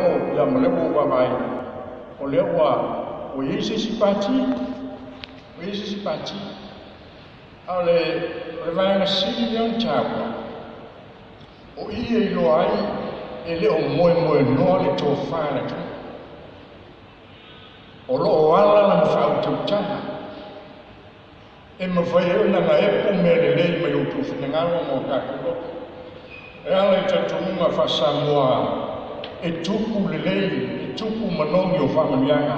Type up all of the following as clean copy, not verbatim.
faalogo ia ma lea ua ou vaavaai, o lea ua ua i ai se isi pati, ua i ai se isi pati. A o le vaega sili lea ona taua, o i e iloa ai e le o moemoenoa le tofa a le atunuu. O lo o ala lana faautautaga e mafai ai ona gaepo mea lelei mai outou finagalo ma o tatou loto. E ala i talitonuga faa-Samoa e tupu lelei, e tupu manogi o faamanuiaga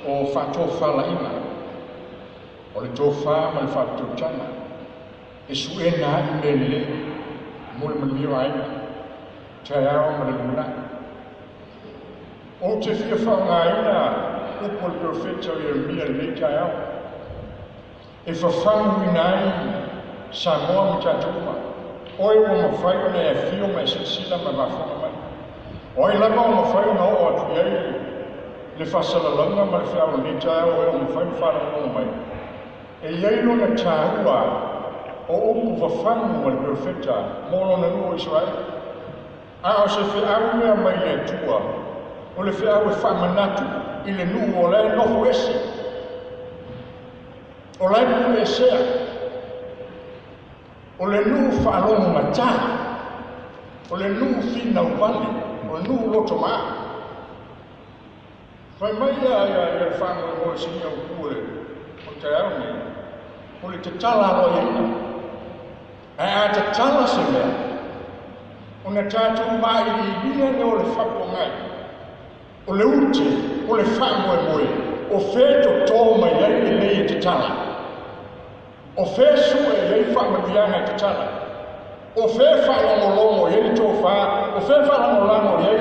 o faatofalaiga, o le tofa ma le faautautaga e suena ai mea lelei mo le manuia o aiga, taeao ma le lumanai. Ou te fia faaaogaina upu o le perofeta o Ieremia i lenei taeao e fafaguina ai Samoa ma tatou uma. Oe ua mafai ona e afio ma e silasila ma faafofoga mai. O ai lava ua mafai ona oo atu i ai le faasalalauga ma le feau o lenei taeao, oe ua mafai ona faalogologo mai. E i ai lona taua o upu fafagu a le perofeta mo lona nuu o Isaraelu. A o se feau lea mai le Atua, o le feau e faamanatu i le nuu o la e nofo ese, o la e pule esea, o le nuu faalogogata, o le nuu finau vale, o le nuu loto maa. Fai mai ia le faamoemoe sinia upu o le taeao nei, o le tatala aloaiaina. Ae a tatala se mea, ona tatou vailiilia lea o le fapogai, o le ute, o le faamoemoe, o fea totō mai ai lelei e tatala, o fea sue i ai faamanuiaga e tatala, o fea faalogologo i ai le tofa, o fea faalagolago i ai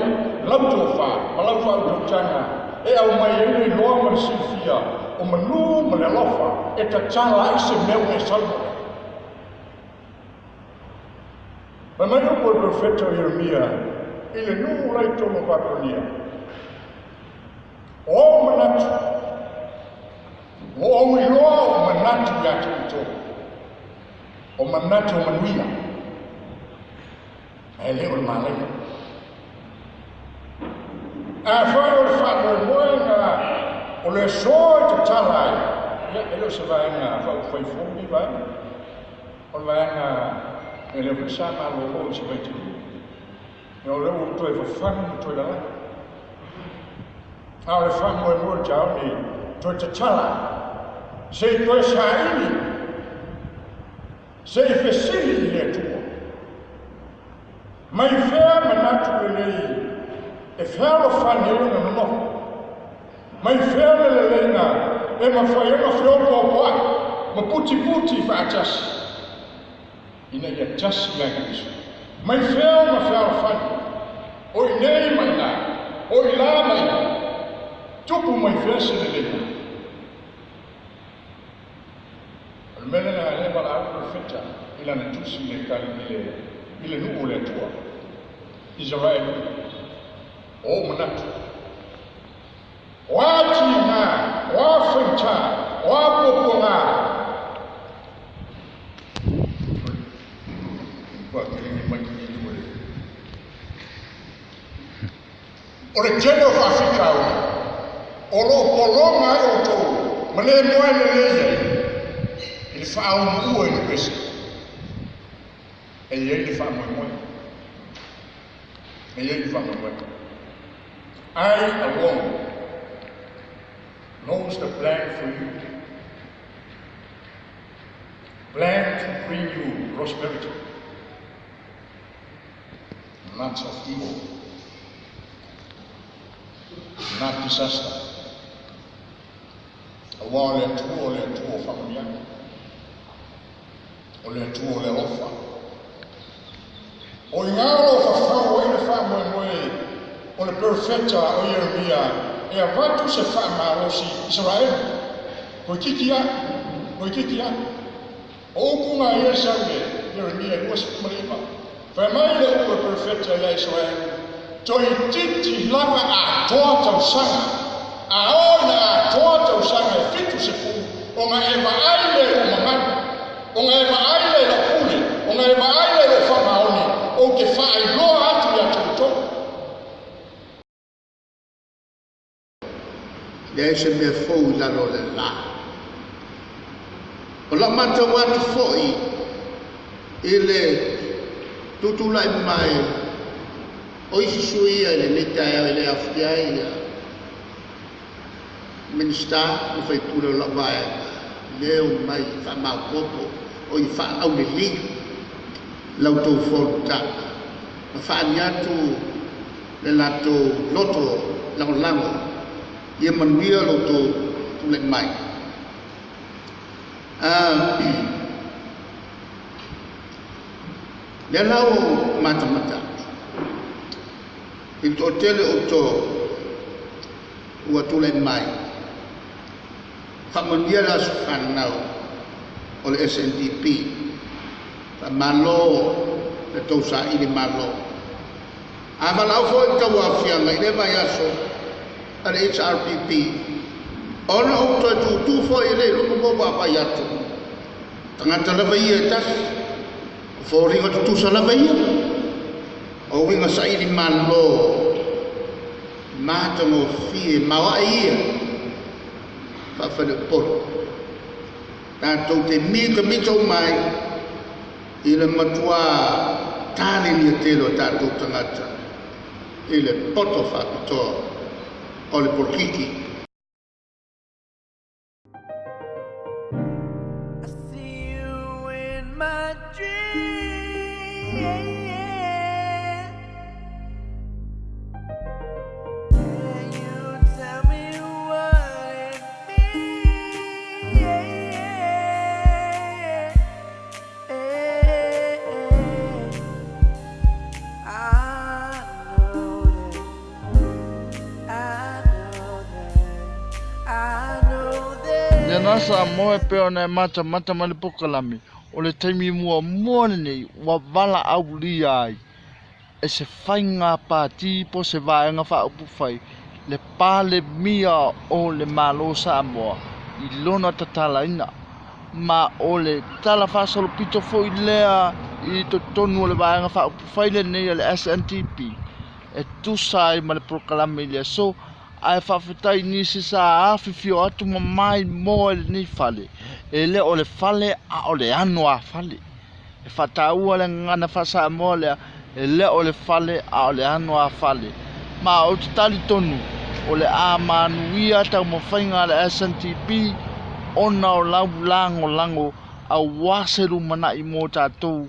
lau tofa ma lau faautautaga e aumai ai le iloa ma le silafia o manu ma le alofa e tatala ai se mea ua e saunoa. Fai mai upu o le perofeta o Ieremia i le nuu la i totonu o Papelonia, o ou manatu, ua ou iloa o manatu ia te outou, o manatu o manuia, ae le o le malaia. Afai o le faamoemoega o le aso e tatala ai, ia e le o se vaega faaupufai fou lenei vaega, o le vaega e lea foi sa malolo i se vaitaimi, o lea ua toe fafagu ma toe lalagi. A o le faamoemoe o le taeao nei, toe tatala, se i toe saili, se i fesili i le Atua. Mai fea manatu lelei e fealofani ai ona nonofo, mai fea le leleiga e mafai ai ona feopoapoai ma putiputi faatasi, ina ia tasi ia Keriso. Mai fea ona fealofani, o i nei mai ina, o i la mai ina, tupu mai fea se leleiga. O le mea lena lea valaau le perofeta i lana tusi i le nuu o le Atua, Isaraelu, o ou manatu, o a tiga, o a faigata, o a puapuaga, o le tele o faafitauli, o lo o pologa ai outou ma le moe lelei ai i le faaumuua i le pese. E i ai le faamoemoe. E i ai le faamoemoe. I alone knows the plan for you. Plan to bring you prosperity, not of evil, not disaster. Aua o le Atua o le Atua o faamanuiaga, o le Atua o le alofa. O i ina o lo o fafau ai le faamoemoe o le perofeta o Ieremia e avatu se faamalosi Isaraelu. Toeitiiti lava, toeitiiti lava. O upu na ia sau le Ieremia 29. Fai mai le upu o le perofeta ia Isaraelu, toeitiiti lava atoa tausaga, a oo ina atoa tausaga e 70, ona e vaai lea i lou mamalu, ona e vaai lea i lau pule, ona e vaai lea i lou faamaoni, ou te faailoa atu ia te outou. Leai se mea fou i lalo o le la. O lau matau atu foi i le tutulai mai o isi sui ia i lenei taeao e le aofia ai ia Minisita ma faipule o lau vaega, lea o mai faamaopoopo o i faaaulelei la outou fonotaga ma faaali atu le latou loto lagolago ia manuia lo outou tulai mai. Lea la ua matamata atu i le toatele o outou ua tulai mai, faamanuia le aso fanau o le SNDP, faamalo le tou saili malo. A valaau foi le tauaofiaga i lea vaiaso a le HRPP, ona ou toe tutu foi e le luma mo vaavaai atu, tagata lava ia e tasi, o foliga tutusa lava ia, o uiga saili malo, matagofie maoae ia faafaleupolu. Tatou te mitamita mai i le matua talenia tele o tatou tagata i le poto faapitoa o le polokiki. I see you in my dream. Can you tell me what it means? I know that, I know that, I know that. Ia na Samoa e pei ona e matamata mai le polokalame, o le taimi muamua lenei ua valaaulia ai e se faiga pati po o se vaega faaupufai le Palemia o le Malo o Samoa i lona tatalaina, ma o le tala faasolopito foi lea i totonu o le vaega faaupufai lenei a le SNTP e tusa ai ma le polokalame i le aso. Ae faafetai nisi sa afifio atu ma maimoa i lenei fale, e le o le fale a o le ano a fale. E faataua le gagana faa-Samoa lea, e le o le fale a o le ano a fale. Ma ou te talitonu o le a manuia taumafaiga a le SNTP ona o lau lagolago aua se lumanai mo tatou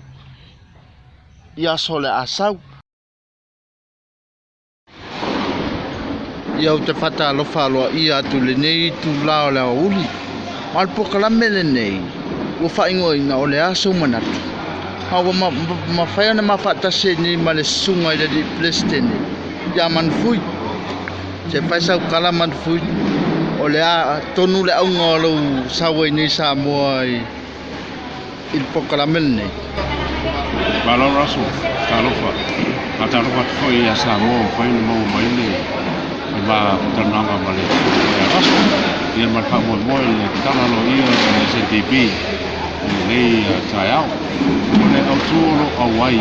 i aso o le a sau. Ia ou te faatalofa aloaia atu i lenei itulā o le aoauli. Ma o le polokalame lenei ua faaigoaina o le aso manatu. Ma ua mafai ona mafaatasi ai nei ma le susuga i le alii Peresetene ia Manufui. Se fai sau tala Manufui, o le a tonu le auga o lou sau ai nei Samoa i le polokalame lenei. Malo Russell, talofa. Faatalofa atu foi ia Samoa ua mafai ona maua mai le vatalanoaga ma le Russell. Ia ma le faamoemoe i le tatala aloaia o le SNDP i lenei taeao. O le autu o lo o auai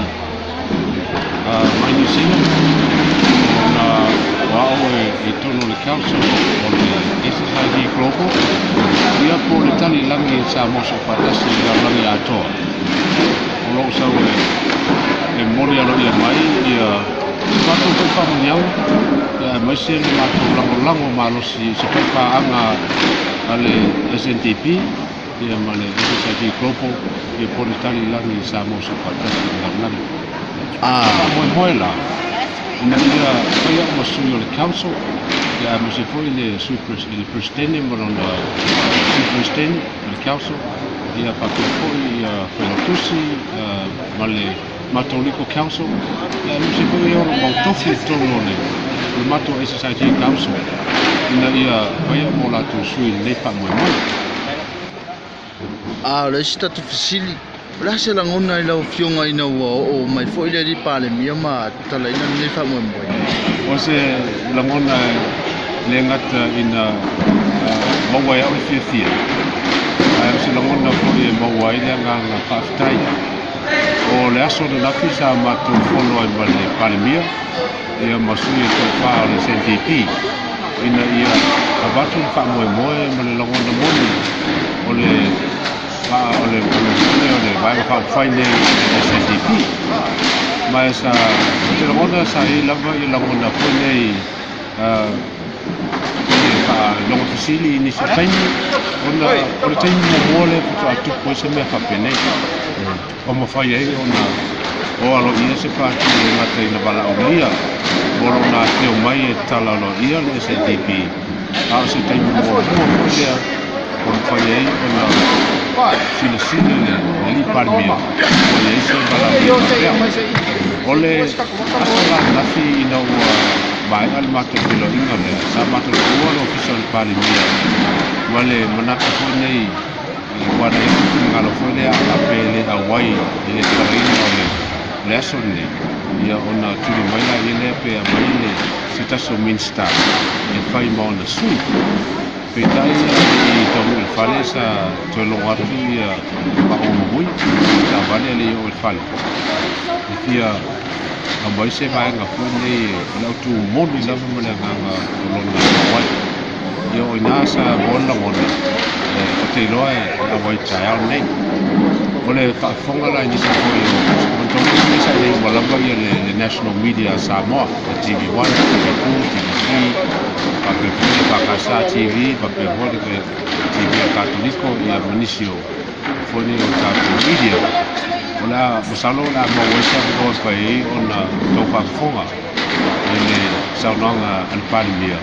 mai Niu Sila, ona o au e i totonu o le Council o le SSIG Global, ia po o le talilagi e Samoa Soofaatasi i le lalolagi atoa. O loo sau e momoli aloaia mai ia se matou foi faamanuiaga, ia aemaise le matou lagolago malosi i se faipaaga a le SNDP ia ma le SSIG Global, ia po o le talilagi i Samoa Soofaatasi i le lalolagi. Faamoemoe la ina ia fai au ma sui o le Council, ia aemaise foi le sui le Presidente ma lona sui Presidente o le Council, ia faapea foi ia Failautusi ma le matou Legal Council, ia aemaise foi ia o lo mautofi i totonu o le matou SSIG Council ina ia fai au mo latou sui i lenei faamoemoe. A o le isi tatou fesili, o le a se lagona i lau afioga ina ua oo mai foi le alii Palemia ma tatalaina lenei faamoemoe? O se lagona e le gata ina maua ai au le fiafia, ae o se lagona foi e maua ai le agaga faafetai. O le aso ananafi sa matou fono ai ma le Palemia ia ma sui e toafa o le SNDP. Ina ia avatu le faamoemoe ma le lagona moni o le o le o le Vaega Faaupufai nei le SNDP. Ma e sa ou te lagona sa i ai lava ia lagona foi nei le faalogo fesili i nisi o taimi ona o le taimi muamua lea faatoa tupu ai se mea faapenei ua mafai ai ona o aloaia se pati e gata ina valaaulia mo lona afio mai e tatala aloaia le SNDP a o se taimi muamua foi lea ua mafai ai ona silasila le alii Palemia ua i ai se valaaulia faapea. O le aso la ananafi ina ua maea le matou feiloaiga lea, sa matou tuua le ofisa o le Palemia ma le manatu foi nei aua na i ai le finagalo foi lea a faapea e le auai i le tatalaina o le aso lenei, ia ona tuli mai laia lea pe aumai le se tasi o Minisita e fai ma ona sui. Peitai a le i taunuu i le fale sa toe logo atu ia Mauu Mumui ma taavale a le i oo i le fale. E fia aumai se vaega foi lenei o le autu moni lava ma le agaga o lona auai. Ia o i ina sa maua le lagona ou te iloa e auai i le taeao lenei. O le faafofoga la i nisi foi o manatua sa i ai uma lava ia le National Media a Samoa, le TV1, TV2, TV3, faapea foi le EFKS TV, faapea foi le TV a Katoliko, ia ma nisi o foi nei o tatou media. O le a masalo o le a maua ai se avanoa e fai ai ona tau faafofoga i le saunoaga a le Palemia,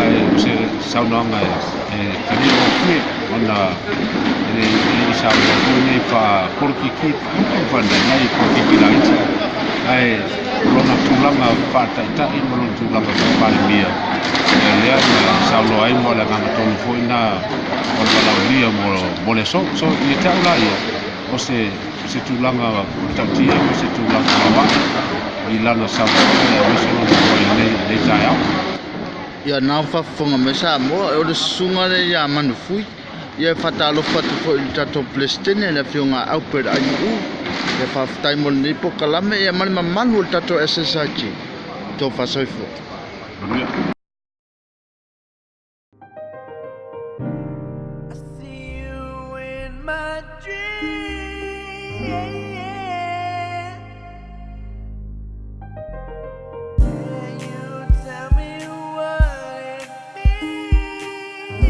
ae o se saunoaga e talia gofie ona e le i saunoa foi nei faapolokiki faanainai polokiki laiti, ae o lona tulaga faataitai ma lona tulaga faa-Palemia lea na saunoa ai ma o le agaga tonu foi na o le valaaulia mo le aso. So ia te au la ia, o se tulaga matautia ma se tulaga maoae i lana saunoaga aemaise lona auai i lenei taeao. Ia na faafofoga mai Samoa o le susuga lea ia Manufui. Ia e faatalofa atu foi i le tatou Peresetene le afioga a Albert Aiuu. Ia faafetai mo lenei polokalame ia ma le mamalu o le tatou SSIG. Tou faasoifua. Manuia. I see you in my dream. Can you tell me what it means?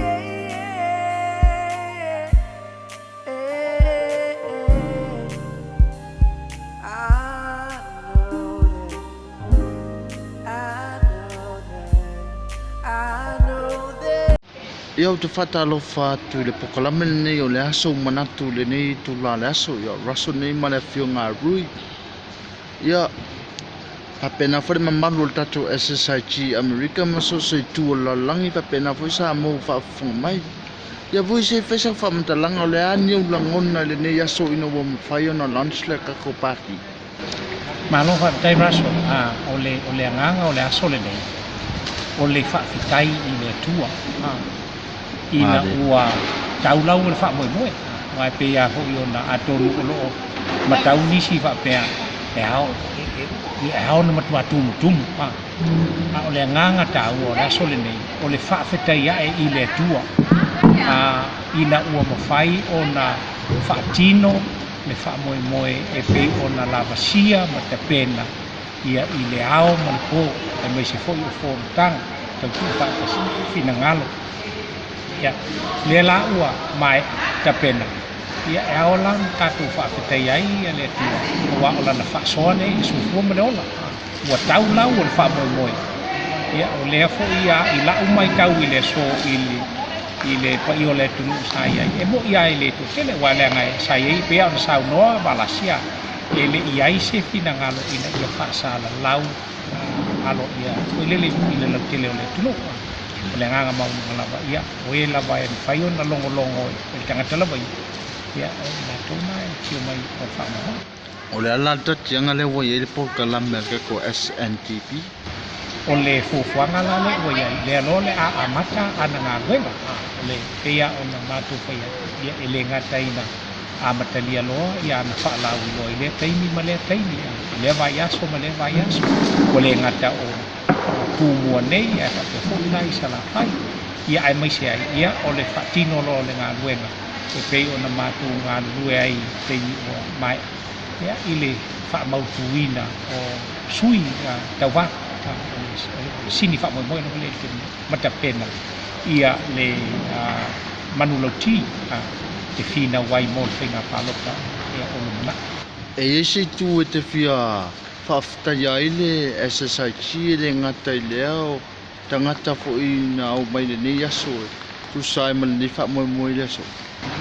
I know that, I know that, I know that. Ia ou te faatalofa atu i le polokalame lenei o le aso ua manatu i lenei itula o le aso ia o Russell nei ma le afioga a Rui. Ia faapena foi le mamalu o le tatou SSIG Amerika ma so o se itu o le lalolagi faapena foi Samoa ua faafofoga mai. Ia vui se i fai sau faamatalaga o le a ni ou lagona i lenei aso ina ua mafai ona launch le tatou pati. Malo faafetai Russell. O le agaga o le aso lenei, o le faafetai i le Atua ina ua tau lau o le faamoemoe. Aua e pei lava foi ona atonu o lo o matau nisi faapea e ao ona matua tumutumu. A o le agaga taua o le aso lenei, o le faafetai ae i le Atua ina ua mafai ona faatino le faamoemoe e pei ona lavasia ma tapena ia i le ao ma le po, aemaise foi o fonotaga tautuu faatasi finagalo. Ia, lea la ua maea tapena, ia e ao la ona tatou faafetai ai ia le Atua, aua o lana faasoa nei i le soifua ma le ola. Ua tau lau o le faamoemoe. Ia, o lea foi ia i lau matau i le aso i le paia o le atunuu sa i ai, e moi lava e le toatele, aua leaga sa i ai pei ona saunoa Valasia, e le i ai se finagalo ina ia faasalalau aloaia foi lele i le lautele o le atunuu. O le agaga maualuga lava, ia, o e lava e mafai ona logologo e le tagata lava ia, ia, o i latou na e afio mai mo le faamoemoe. O le a la le tautiaga lea ua i ai le polokalame a le tatou SNDP? O le fuafuaga la lea ua i ai, lea loa o le a amata ana galuega. O le pei lava ona matou fai atu, ia e le gata ina amatalia loa ia ana faalauiloa i lea taimi ma lea taimi, i lea vaiaso ma lea vaiaso. Ua le gata o Tumua nei ae faapea foi la i Salafai. Ia aemaise ai ia o le faatino loa o le galuega e pei ona matou galulue ai i le taimi ua maea ia i le faamautuina o sui tauva o le sini faamoemoe lava lea i le taimi nei ma tapena ia le manulauti te finau ai mo le faiga palota ia o lumanai. E i ai se itu e te fia faafetaia ai le SSIG e le gata i lea o tagata foi na aumai i lenei aso e tusa ai ma lenei faamoemoe i le aso.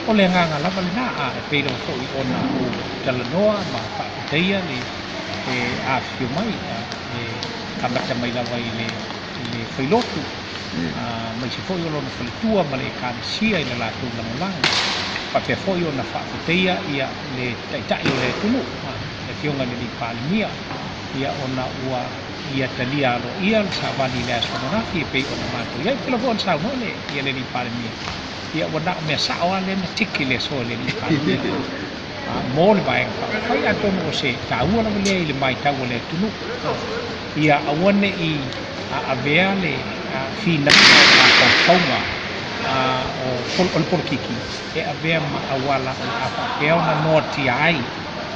O le agaga lava lena, a e pei lava foi ona ou talanoa ma faafetaia le afifio mai e amata mai lava i le failotu, aemaise foi o lona faletua ma le ekalesia i le latou lagolago. Faapea foi ona faafetaia ia le taitai o le atunuu, le Afioga i le Alii Palemia, ia ona ua ia talia aloaia le savali i le aso ananafi e pei ona matou i ai. Pei lava foi ona saunoa le ia le Alii Palemia, ia ua na o mea sao lava lea na tiki i le aso e le Alii Palemia mo le Vaega Faaupufai. Atonu o se taua lava lea i le matau a le atunuu, ia aua ne i avea le finauga o mafaufauga o le polokiki e avea ma auala o le a faapea ona noatia ai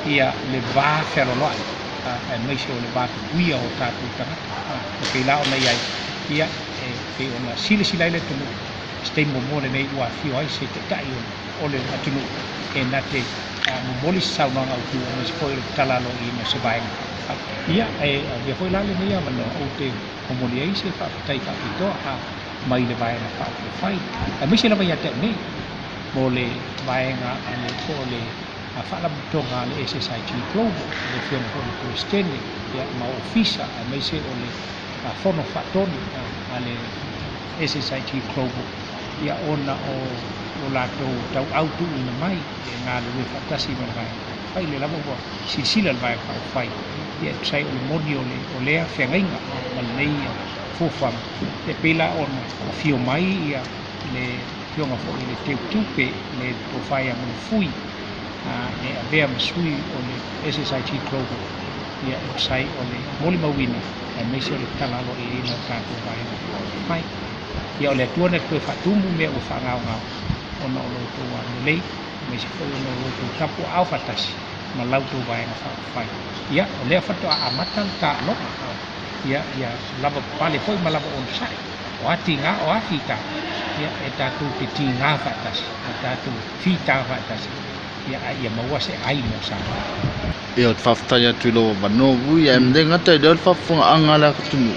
ia le va fealoaloai aemaise o le va puipuia o tatou tagata. E pei la ona i ai ia e pei ona silasila ai le atunuu se taimi muamua lenei ua afio ai se taitai o le atunuu e na te momoli se saunoaga autu aemaise foi o le tatala aloaia o se vaega faaupufai. Ia e avea foi la lenei avanoa ou te momoli ai se faafetai faapitoa mai le vaega faaupufai aemaise lava ia te au nei mo le vaega a le po o le faalapotopotoga a le SSIG Global, le Afioga foi i le Peresetene ia ma Ofisa aemaise o le Fono Faatonu a le SSIG Global ia ona o latou tauau tuuina mai e galulue faatasi ma le vaega faaupufai. Lea lava ua silasila le vaega faaupufai ia e tusa ai o le moni o lea feagaiga ma lenei fuafuaga e pei la ona afio mai ia le Afioga foi i le Teutupe le Tofa ia Manufui e avea ma sui o le SSIG Global ia e tusa ai o le molimauina aemaise o le tatala aloaiaina o tatou vaega faaupufai. Ia o le Atua na toe faatumu mea ua faagaogao ona o lo outou agalelei aemaise foi ona o lo outou tapuaao faatasi ma la outou vaega faaupufai. Ia o lea faatoa amata le taaloga ia ia lava papale foi ma lava onosai o a tiga o a fita ia e tatou te tiga faatasi ma tatou fita faatasi ia a ia maua se ai mo Samoa. Ia, ou te faafetai atu i lou avanoa vui, ae le gata i lea o le faafofogaaga a le atunuu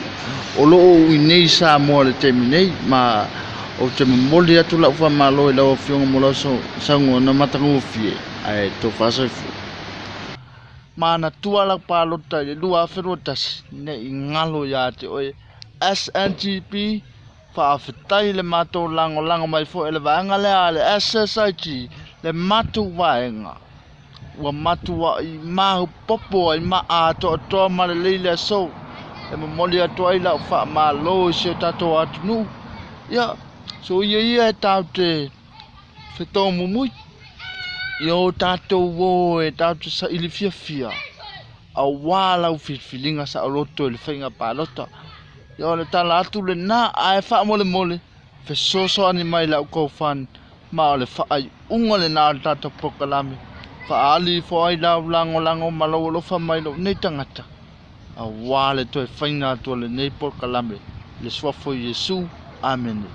o lo o ui nei i Samoa i le taimi nei, ma ou te momoli atu lau faamalo i lau Afioga mo lau saunoaga matagofie, ae tofa soifua. Manatua lau palota i le 2021 ne i galo ia te oe SNTP. Faafetai le matou lagolago mai foi e le vaega lea a le SSIG, le matou vaega ua matuai maopoopo ai ma atoatoa ma lelei le aso e momoli atu ai lau faamalo i si o tatou atunuu. Ia, so ia ia e tatou te fetomumui ia o tatou o e tatou te saili fiafia auā lau filifiliga saoloto i le faiga palota. Ia o le tala atu lena, ae faamolemole fesoasoani mai lau kaufani ma o le faaiuga lena o le tatou polokalame. Faaali ifo ai lau lagolago ma lou alofa mai lou nei tagata auā le toe faiga atu o lenei polokalame i le suafa o Iesu. Amene.